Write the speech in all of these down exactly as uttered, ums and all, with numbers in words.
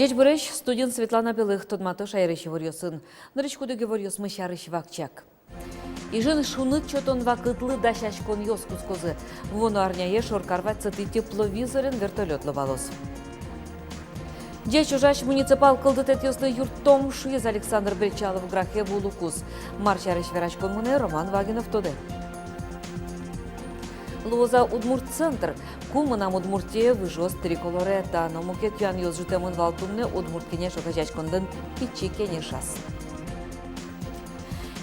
Ӟечбуресь, студиын Светлана Белых. Тодмато шаерысь иворъёсын. Нырысь куд-ог иворъёсмы сярысь вакчияк. Ижын шуныт сётон вакытлы дасяськонъёс кутскозы. Вуоно арняе шоркар вадьсэтӥ тепловизорен вертолёт лобалоз. Ӟеч ужась муниципал кылдытэтъёслы юрттом, шуиз Александр Бречалов Грахе вуылыкуз. Мар сярысь вераськон мынэ, Роман Вагинов тодэ. Луоз-а удмурт центр? Ку мынам Удмуртие выжоз триколоре? Та но мукет юанъёс ӝутэмын вал туннэ «Удмурт кенеш» огазеяськонлэн пичи кенешаз.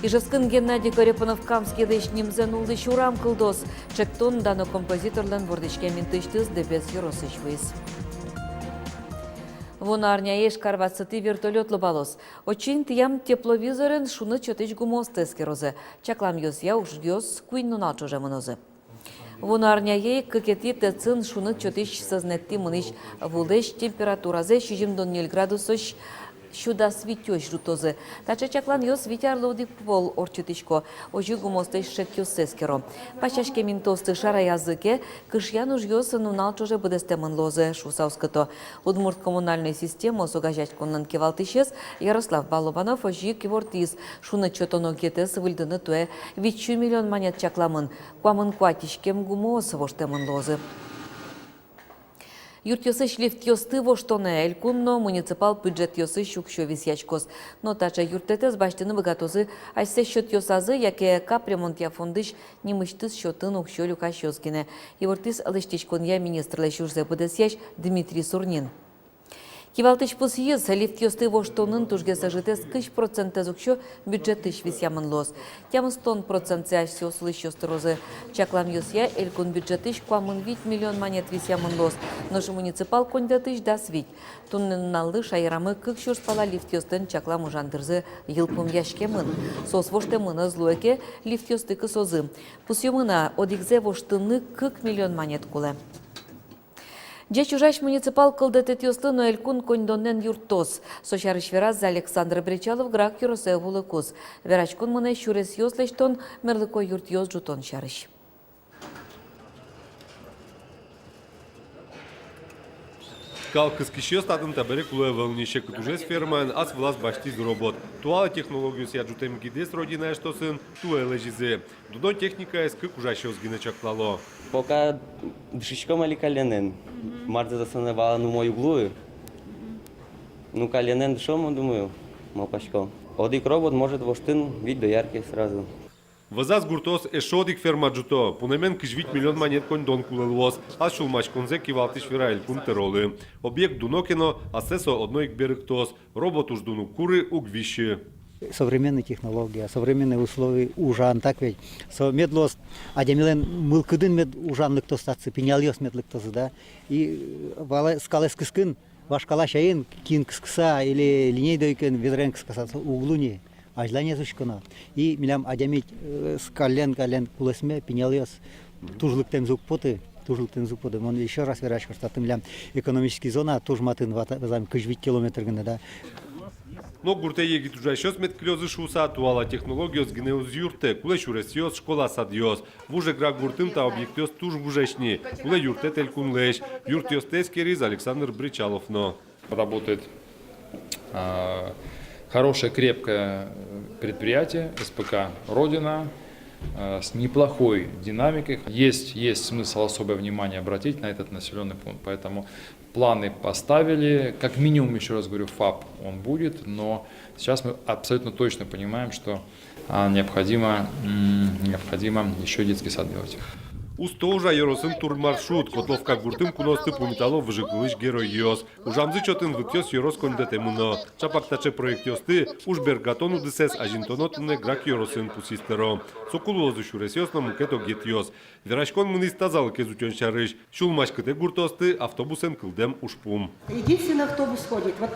Ижевскын Геннадий Корепанов-Камскийлэсь нимзэ нуллӥсь урам кылдоз. Ӵектон дано композиторлэн вордӥськем интыысьтыз Дэбес ёросысь вуиз. Вуоно арняе Ижкар вадьсэтӥ вертолёт лобалоз. Отчы интыям тепловизорен шуныт сётӥсь гумыосты эскерозы. Чакламъёсъя, ужъёс куинь нунал ӵоже мынозы. Вуоно арняе ик кыкетӥ ТЭЦ-ын шуныт сётӥсь сӧзнэтӥ мынӥсь вулэсь температуразэ сизьымдон ньыль градусозь сю дас витёзь ӝутозы. Таӵе чакланъёс вить арлы одӥг пол ортчытӥсько. Озьы гумыослэсь шекъёссэс эскеро. Пасяськем интыосты шараязы ке, кышъян ужъёс нунал ӵоже быдэстэмын луозы, шуыса оскыто. Удмурт коммунальной системаос огазеяськонлэн кивалтӥсез Ярослав Балобанов озьы ик ивортӥз: шуныт сётон огетэз выльдыны туэ вить сю миллион манет чакламын. Куамын куать иськем гумыос воштэмын луозы. Юртъёсысь лифтъёсты воштонэ элькун но муниципал бюджетъёсысь уксё висъяськоз. Но таӵе юрттэтэз басьтыны быгатозы асьсэ счётъёсазы яке капремонтъя фондысь нимысьтыз счётын уксё люкасьёс гинэ, ивортӥз лэсьтӥськонъя министрлэсь ужзэ быдэсъясь Дмитрий Сурнин. Кивалтӥсь пусйиз: лифтъёсты воштонын тужгес ӧжытэз кызь процентэз уксё бюджетысь висъямын луоз. Тямыстон процентсэ асьсэос улӥсьёс тырозы. Чакламъёсъя, элькун бюджетысь куамын вить миллион манет висъямын луоз, нош муниципал коньдэтысь — дас вить. Туннэ нуналлы шаерамы кык сюрс пала лифтъёслэн чаклам ужан дырзы йылпумъяськемын. Соос воштэмын ӧз луэ ке, лифтъёсты кысозы. Пусъёмы на, одӥгзэ воштыны кык миллион манет кулэ. Ӟеч ужась муниципал кылдытэтъёслы но элькун коньдонэн юрттоз. Со сярысь вераз Александр Бречалов Грах ёросэ вуылыкуз. Вераськон мынэ сюресъёс лэсьтон, мерлыко юртъёс ӝутон сярысь. Кал кыскисьёс татын табере кулэ ӧвӧл ни. Секыт ужез фермаын ас вылаз басьтӥз робот. Туала технологиосъя ӝутэм гидэз «Родина» эштосын туэ лэзизы. Дуно техникаез кык ужасьёс гинэ чаклало. Пока дышиськом али каллен. Мгм. Марзэ засаны валаны умой уг луы. Мгм. Ну, каллен дышом, думаю, малпасько. Одӥг робот может воштыны вить доярки сразу. Вӧзаз гуртоос эшшо одӥг ферма ӝуто. Пунэмен кызь вить миллион манет коньдон кулэ луоз. Ас сюлмаськонзэ кивалтӥсь вера элькун тӧролы. Объект дуно ке но, ассэ со одно ик берыктоз. Робот уждун уг куры, уг висьы. Современный технология, современные условия ужан, так ведь? Со мед луоз, адямилэн мылкыдын мед ужан лыктоз татчы, пиналъёс мед лыктозы, да? И, э, вала скалэз кыскын, вашкала сямен, киын кыскыса или линейкаен, ведраен кыскыса, со уг луы ни. Азьланез учконо. И милям адями, э, с-, каллен, каллен кулэсме, пиналъёс. Туж лыктэмзы уг поты, туж лыктэмзы уг поты. Мон ещё раз верасько, что татын милям экономический зона туж матын, вата-, вазам кызь вить километр гинэ, да. Но гуртэ егит ужасьёс мед кылёзы шуыса, туала технологиос гинэ уз юрттэ, кулэ сюресъёс, школа, садъёс. Вуж Эгра гуртын та объектъёс туж вужесь ни, кулэ юрттэт элькунлэсь. Юртъёсты эскериз Александр Бречалов но. Работает, а, хорошее, крепкое предприятие, СПК «Родина», а, с неплохой динамикой. Есть, есть смысл особое внимание обратить на этот населённый пункт. Поэтому планы поставили, как минимум, ещё раз говорю, ФАП, он будет, но сейчас мы абсолютно точно понимаем, что, а, необходимо, м, необходимо ещё детский сад делать. Усто ужа ёросын турмаршрут. Котловка гуртын куноосты пумитало выжыкылысь геройёс. Ужамзы чотын вытъёс ёрос коньдэтэ мыно. Чапак таӵе проектъёсты, уж бергатон удысэз азинтоно туннэ Грах ёросын, пусйиз тӧро. Соку луозы сюресъёс но мукет огетъёс. Вераськон мынӥз тазалыкез утён сярысь. Сюлмаськытэ гуртоосты автобусэн кылдэм ужпум. Единственный автобус ходит. Вот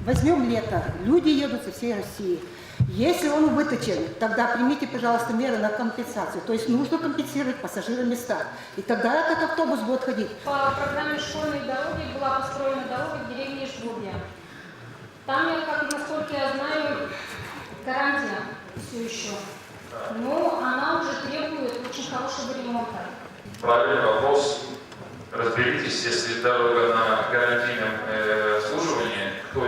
возьмём лето, люди едут со всей России. Если он выточен, тогда примите, пожалуйста, меры на компенсацию. То есть нужно компенсировать пассажирам места. И тогда этот автобус будет ходить. По программе школьной дороги была построена дорога в деревне Ижбурге. Там, я, как, насколько я знаю, гарантия всё ещё. Но она уже требует очень хорошего ремонта. Правильный вопрос. Разберитесь, если дорога на гарантийном, э, обслуживании, то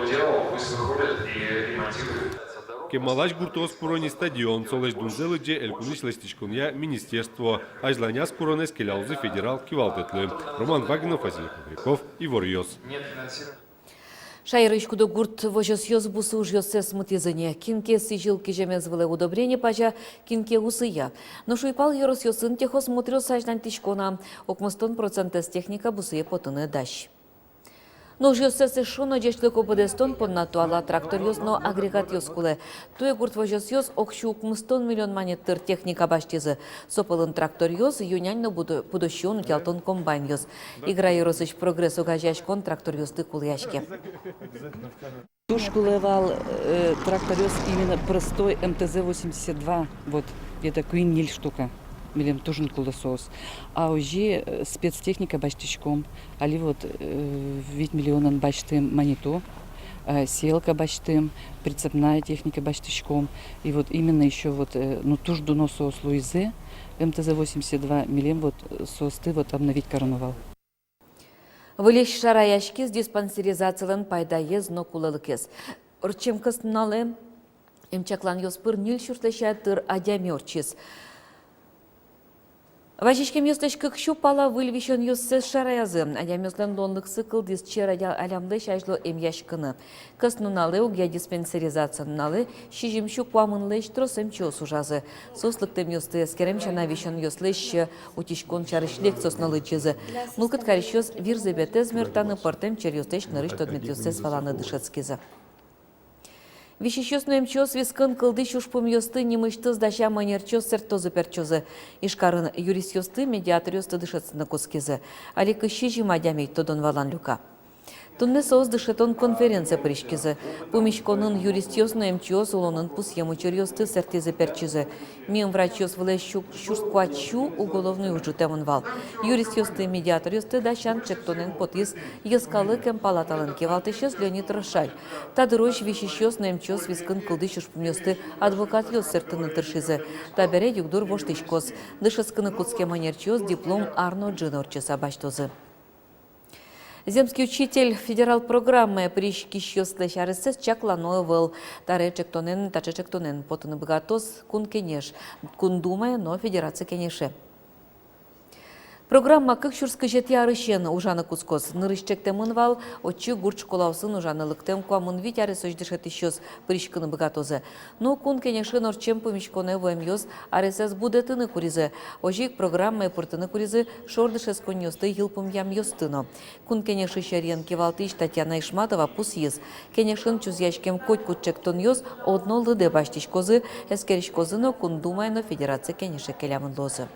Кемалась гуртоос куро ни стадион, солэсь дунзэ лыдӟе элькунысь лэсьтӥськонъя министерство. Азьланяз куронэз келялозы федерал кивалтэтлы. Роман Вагинов, Василий Кудряков, «Иворъёс». Шаерысь куд-ог гурт возёсъёс бусы ужъёссэс мытӥзы ни. Кин ке сӥзьыл киземез вылэ удобрение пазя, кин ке усыя. Нош уйпал ёросъёсын техосмотръёс азьланьтӥсько на. Укмыстон процентэз техника бусые потыны дась. Но ужъёссэс эшшо но ӟечлыко быдэстон понна туала тракторъёс но агрегатъёс кулэ. Туэ гурт возёсъёс ог сю укмыстон миллион манет тыр техника басьтӥзы. Со пӧлын тракторъёс, ю-нянь но пудо-, пудо сиён утялтон комбайнъёс. Игра ёросысь «Прогресс» огазеяськон тракторъёсты кулэяське. Туж кулэ вал, э, тракторъёс, именно простой МТЗ восемьдесят два, вот, где-то куинь-ньыль штука. Милем туж ик кулэ соос. А озьы, э, спецтехника басьтӥськом. Али вот, э, вить миллионэн басьтӥм «Манито», э, сеялка басьтӥм, прицепная техника басьтӥськом. И вот именно ещё вот, э, ну, туж дуно соос луизы, МТЗ восемьдесят два, милем вот, э, соосты вот обновить кароно вал. Выльысь шараяськиз диспансеризациялэн пайдаез но кулэлыкез. Ортчем кӧснуналэ эмчакланъёс пыр ньыль сюрслэсь ятыр адями ортчиз. Вазиськемъёслэсь кык сю пала выль висёнъёссэс шараязы. Адямиослэн луонлыксы кылдӥз чер адя-, адямлэсь азьло эмъяськыны. Кӧснуналэ, огъя диспансеризация нуналэ, сизьым сю куамынлэсь трос эмчиос ужазы. Соос лыктэмъёсты эскерем сяна висёнъёслэсь утиськон сярысь лекциос но лыдӟизы. Мылкыд карисьёс вирзэбетэз мертаны, пӧртэм черъёслэсь нырысь тодметъёссэс валаны дышетскизы. Висисьёс но эмчиос вискын кылдӥсь ужпумъёсты нимысьтыз дасям ӧнерчиос сэрттозы-пертчозы. Ижкарын юристъёсты, медиаторъёсты дышетскыны кутскизы. Али кызь сизьым адями тодон-валан люка. Туннэ соос дышетон конференцие пыриськизы. Пумиськонын юристъёс но эмчиос улонын пусъем учыръёсты сэрттӥзы-пертчизы. Миым врачъёс вылэ сю-, сюрс куать сю уголовной уж ӝутэмын вал. Юристъёсты, медиаторъёсты дасян ӵектонэн потӥз Йӧскалык эм палаталэн кивалтӥсез Леонид Рошаль. Та дырозь висисьёс но эмчиос вискын кылдӥсь ужпумъёсты адвокатъёс сэрттыны тыршизы. Табере югдур воштӥськоз. Дышетскыны кутскем ӧнерчиос диплом ар но ӝыны ортчыса басьтозы. «Земский учитель» федерал программае пыриськисьёслэсь аресэз чаклано ӧвӧл. Таре ӵектонэн, таӵе ӵектонэн потыны быгатоз Кун Кенеш, Кун Думае но Федерация Кенеше. Программа кык сюрс кызетӥ арысен ужаны кутскоз. Нырысь ӵектэмын вал, отчы гурт школаосын ужаны лыктэм куамын вить аресозь дышетӥсьёс пыриськыны быгатозы. Но Кун Кенешын ортчем пумиськонэ вуэмъёс аресэз будэтыны куризы. Озьы ик программае пыртыны куризы шор дышетсконниосты йылпумъямъёсты но. Кун Кенешысь ӧръен кивалтӥсь Татьяна Ишматова пусйиз: Кенешын чузъяськем котькуд ӵектонъёс одно лыдэ басьтӥськозы, эскериськозы но Кун Думае но Федерация Кенеше келямын луозы.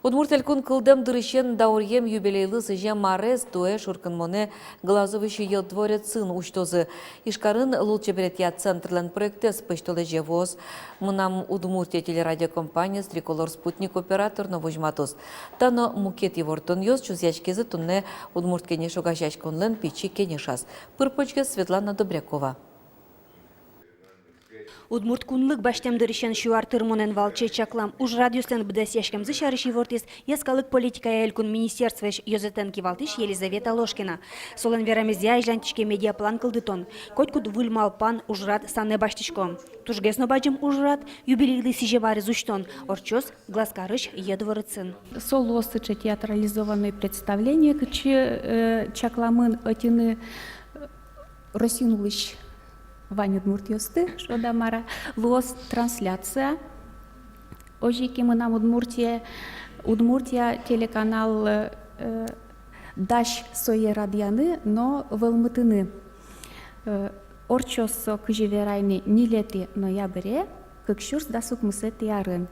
Удмурт Элькун кылдэм дырысен дауръем юбилейлы сӥзем арез туэ шуркынмонэ Глазовысь Йӧ дворецын усьтозы. Ижкарын лулчеберетъя центрлэн проектэз пӧсьтолэзе вуоз. «Мынам Удмуртие» телерадиокомпаниез «Триколор» спутник оператор но возьматоз. Та но мукет ивортонъёс чузъяськизы туннэ Удмурт Кенеш огазеяськонлэн пичи кенешаз. Пыр-почгес Светлана Добрякова. Удмурт кунлык басьтэм дырысен сю ар тырмонэн валче чаклам ужрадъёслэн быдэсъяськемзы сярысь ивортӥз йӧскалык политикая элькун министерствоысь ёзэтэн кивалтӥсь Елизавета Ложкина. Солэн верамезъя, азьланьтӥське медиаплан кылдытон. Котькуд выль малпан, ужрад санэ басьтӥсько. Тужгес но бадӟым ужрад — юбилейлы сӥзем арез усьтон — ортчоз Глазкарысь Йӧ дворецын. Со луоз сыӵе театрализованное представление, кытчы, э, чакламын ӧтьыны, э, Россиын улӥсь вань удмуртъёсты, шуод-а мар-а, луоз трансляция. Озьы ик «Мынам Удмуртие», «Удмуртия» телеканал, э, дась сое радъяны но вӧлмытыны. Э, ортчоз со, кызьы верай ни, ньылетӥ ноябре, кык сюрс дас укмысэтӥ арын.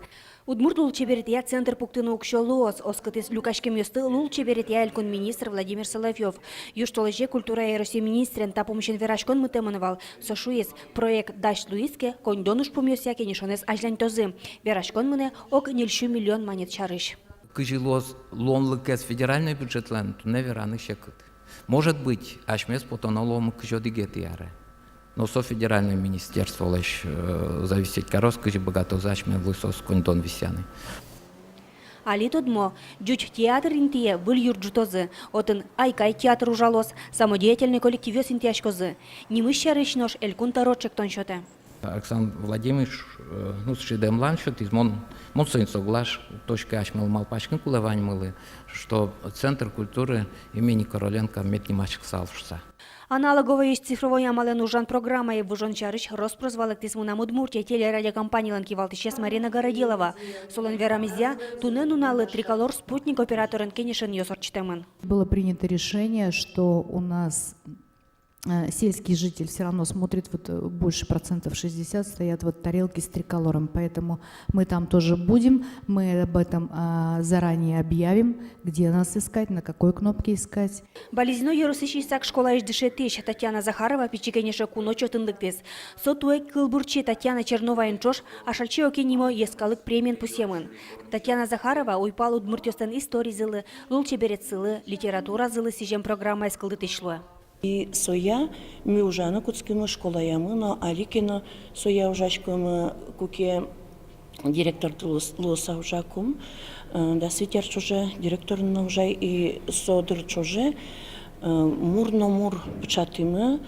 Удмурт лулчеберетъя центр пуктыны уксё луоз, оскытӥз люкаськемъёсты лулчеберетъя элькун министр Владимир Соловьёв. Южтолэзе культурая Россия министрен та пумысен вераськон мытэмын вал. Со шуиз, проект дась луиз ке, коньдон ужпумъёсъя кенешонэз азьланьтозы. Вераськон мынэ ог ньыль сю миллион манет сярысь. Кызьы луоз луонлыкез федеральной бюджетлэн, туннэ вераны секыт. Может быть, асьмеос потоно луомы кызь одӥгетӥ аре. Но со федеральной министерстволэсь, э, зависеть кароз, кызьы быгатозы асьме вуысэос коньдон висъяны. Али тодмо, ӟуч театр интые выль юрт ӝутозы. Отын «Айкай» театр ужалоз, самодеятельной коллективъёс интыяськозы. Нимыз сярысь нош элькун тӧро ӵектон сётэ. Александр Владимирович, э, ну, сыӵе дэмлан сётӥз, мон, мон соин соглаш, точка, асьмелы малпаськыны кулэ ваньмылы, что Центр культуры имени Короленко мед нимаськысал шуыса. Аналоговой цифровой амалэн ужан программае выжон сярысь рос-прос валэктӥз «Мынам Удмуртие» телерадиокомпанилэн кивалтӥсез Марина Городилова. Солэн верамезъя, туннэ нуналлы «Триколор» спутник операторен кенешенъёс ортчытэмын. Было принято решение, что у нас, э, сельский житель всё равно смотрит, вот, э, больше процентов шестьдесят стоят вот тарелки с триколором, поэтому мы там тоже будем, мы об этом, а, заранее объявим, где нас искать, на какой кнопке искать. Балезино ёросысь Исак школаысь дышетӥсь Татьяна Захарова Пичи Кенеше куно чотын лыктӥз. Со туэ кылбурчи Татьяна Черноваен ӵош «Ашальчи Оки» нимо йӧскалык премиен пусъемын. Татьяна Захарова уйпал удмуртъёслэн историзылы, лулчеберетсылы, литературазылы сӥзем программаез кылдытӥсь луэ. И соя ми ужаны кутскимы школаямы но, али ке но соя ужаськомы, куке директор луыса ужакум, э, дас вить ар ӵоже директорын но ужай, и со дыр ӵоже, э, мур но мур пыӵатӥмы,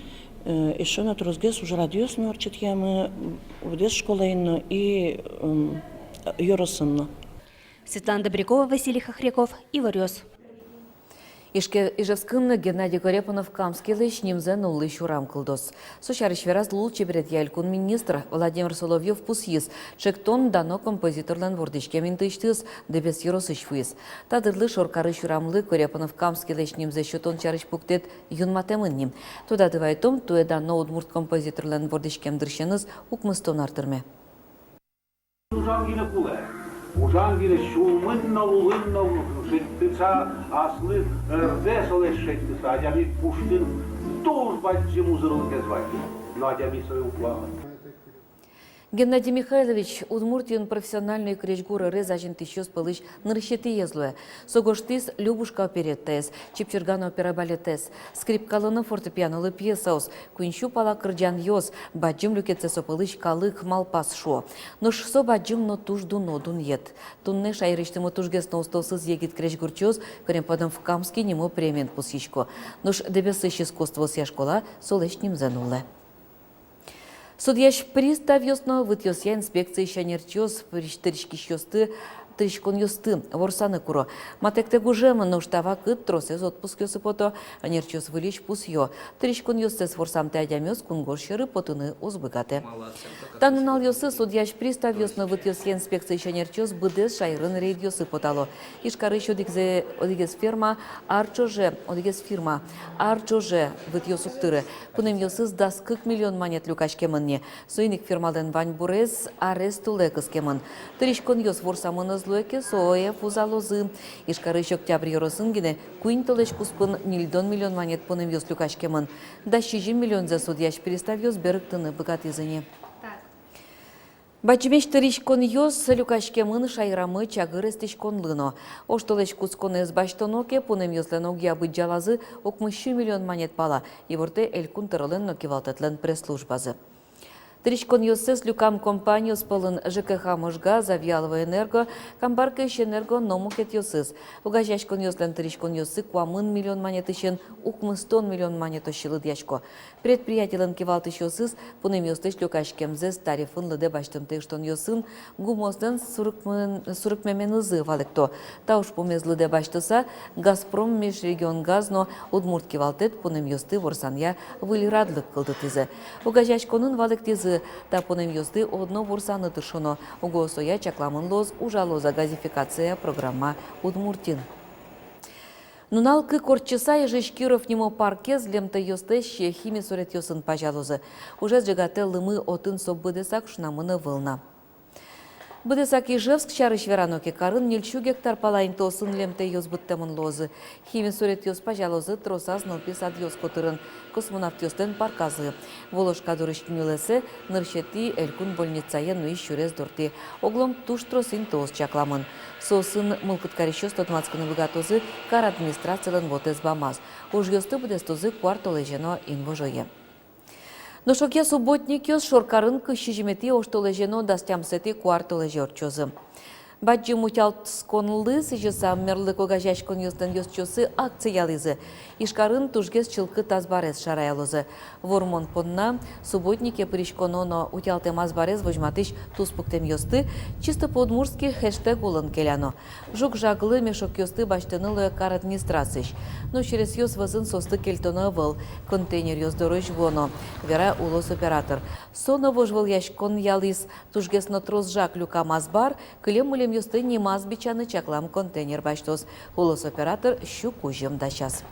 э, эшшо но тросгес ужрадъёс но ортчытъямы, быдэс школаын но и, м, ёросын но. Светлана Добрякова, Василий Хохряков, «Иворъёс». Ижке-, Ижевскын Геннадий Корепанов-Камскийлэсь нимзэ нуллӥсь урам кылдоз. Со сярысь вераз лулчеберетъя элькун министр Владимир Соловьёв пусйиз, ӵектон дано композиторлэн вордӥськем интыысьтыз, Дэбес ёросысь вуиз. Та дырлы шоркарысь урамлы Корепанов-Камскийлэсь нимзэ сётон сярысь пуктэт юнматэмын ни. Тодады вайытом, туэ дано удмурт композиторлэн вордӥськем дырысеныз укмыстон ар тырме. Ужан гинэ кулэ. Ужан гинэ, сюлмын но, лулын но шедьтыса, аслыз ӧрдэ солэсь шедьтыса, адями пуштын туж бадӟым узырлыкез вань. Но адями сое уг вала. Геннадий Михайлович Удмуртиын профессиональной крезьгур ӧрез азинтӥсьёс пӧлысь нырысетӥез луэ. Со гожтӥз «Любушка» опереттаез, «Чипчирган» опера-балетэз, скрипкалы но фортепианолы пьесаос, куинь сю пала кырӟанъёс, бадӟым люкетсэ со пӧлысь «Калык малпаз» шуо. Нош со бадӟым но туж дуно дунъет. Туннэ шаерысьтымы тужгес но устоосыз егит крезьгурчиос Корепанов-Камский нимо премиен пусйисько. Нош Дэбесысь искусствоосъя школа солэсь нимзэ нуллэ. Судъясь приставъёс но вытъёсъя инспекциысь ӧнерчиос пырись-, тырисьёсты, тыриськонъёсты ворсаны куро. Матэктэ гужем, нош та вакыт тросэз отпускъёсы пото, ӧнерчиос выльысь пусъё: тыриськонъёссэс ворсамтэ адямиос кунгож сьӧры потыны уз быгатэ. Та нуналъёсы судъясь приставъёс но вытъёсъя инспекциысь ӧнерчиос быдэс шаерын рейдъёсы потало. Ижкарысь одӥгзэ-, одӥгез ферма ар ӵоже, одӥгез фирма ар ӵоже вытъёс уг тыры. Пунэмъёсыз дас кык миллион манет люкаськемын ни. Соин ик фермалэн ваньбурез арес тулэ кыскемын. Тыриськонъёс ворсамын ӧз луэ ке, сое вузалозы. Ижкарысь Октябрь ёросын гинэ куинь толэзь куспын ньыльдон миллион манет пунэмъёс люкаськемын. Дас сизьым миллионзэ судъясь приставъёс берыктыны быгатӥзы ни. Бадӟымесь тыриськонъёс люкаськемын шаерамы чагыр эстӥськонлы но. Оштолэзь кутсконэз басьтоно ке, пунэмъёслэн огъя быдӟалазы укмыс сю миллион манет пала, ивортэ Элькун тӧролэн но кивалтэтлэн пресс-службазы. Тыриськонъёссэс люкам компаниос пӧлын ЖКХ «Можга», Завьялово «Энерго», Камбаркысь «Энерго» но мукетъёсыз. Огазеяськонъёслэн тыриськонъёссы куамын миллион манетысен укмыстон миллион манетозь лыдъясько. Предприятилэн кивалтӥсьёсыз пунэмъёслэсь люкаськемзэс тарифын лыдэ басьтымтэ ыштонъёсын гумыослэн сюрыкмен-, сюрыкмеменызы валэкто. Та ужпумез лыдэ басьтыса, «Газпром межрегионгаз» но удмурт кивалтэт пунэмъёсты ворсанъя выль радлык кылдытӥзы. Огазеяськонын валэктӥзы: та пунэмъёсты одно ворсаны тыршоно, уго соя чакламын луоз ужалоз-а газификация программа Удмуртиын. Нунал кык ортчыса, Ижысь Киров нимо паркез лемтэйёслэсь хими суретъёсын пазялозы. Ужез ӝегатэ лымы отын, со быдэсак шунамын ӧвӧл на. Быдэсак Ижевск сярысь верано ке, карын ньыль сю гектар пала интыосын лемтэйёс быдтэмын луозы. Хими суретъёс пазялозы тросаз нылпи садъёс котырын, космонавтъёслэн парказы, Воложка дурысь нюлэсэ, нырысетӥ элькун больницае нуись сюрес дортӥ. Оглом туж трос интыос чакламын. Соосын мылкыд карисьёс тодматскыны быгатозы кар администрацилэн вотэс бамаз. Ужъёсты быдэстозы куартолэзе но инвожое. Нош огъя субботникъёс шоркарын кызь сизьыметӥ оштолэзе но дас тямысэтӥ куартолэзе ортчозы. Бадӟым утялтсконлы сӥзьыса мерлыко огазеяськонъёслэн ёзчиоссы акци ялӥзы. Ижкарын тужгес чылкыт азбарез шараялозы. Вормон понна субботнике пыриськоно но утялтэм азбарез возьматӥсь туспуктэмъёсты «Чисто по-удмуртски» хэштег улын келяно. Жуг-жаглы мешокъёсты басьтыны луэ кар администрациысь. Но сюресъёс вӧзын соосты кельтоно ӧвӧл, контейнеръёс дорозь вуоно, вера улос оператор. Со но вожвылъяськон ялӥз. Тужгес но трос жаг люкам азбар кылем-мулемъёсты нимаз бичаны чаклам контейнер басьтоз. Улос оператор сю кузьым дасяз.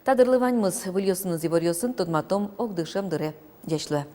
Та дырлы ваньмыз. Выльёсыныз иворъёсын тодматом огдышем дыре. Ӟеч луэ.